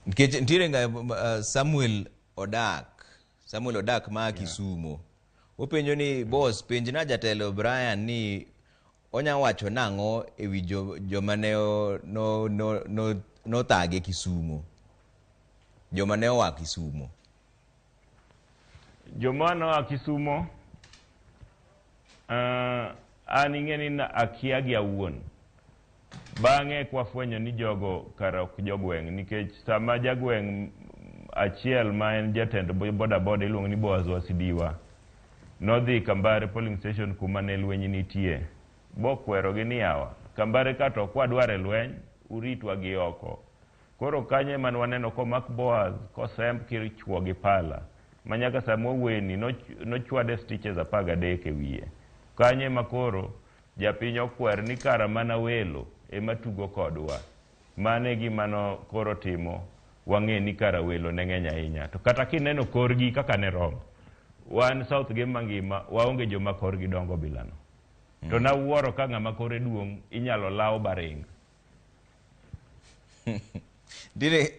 Nikech nitiere nga Samuel Odak, Samuel Odak ma Kisumo. Openjo ni boss, penjna jatelo Brian ni onya wacho nang'o ewi joma ne no, no, no, nothage Kisumo. Joma ne oa Kisumo. Joma noa Kisumo, an ing'e ni akia gi awuon. Bang'e kwafwenyo ni jogo kara ok jogweng', nikech sama jagweng' achiel ma en jatend boda boda iluongo ni Boaz Wasidiwa nodhi Kambare polling station kuma ne lweny nitie, bokwerogi ni yawa Kambare ka to ok wadwar e lweny, uritwa gi oko. Koro kanyo ema ne waneno komak Boaz kosemb kichwo gi pala ma nyaka sama wawuoyeni nochwade stitches 13 e wiye. Kanyo ema koro japiny okwer ni kara mana welo ema tugo kodwa. Mano e gima no koro timo wang'e ni kara welo ne ng'eny ahinya. To kata kineno korgi kaka ne rom, wan South Gem mangima waonge joma korgi dongo bilano. To nawuoro ka ng'ama kore duong' inyalo law baring. Nitiere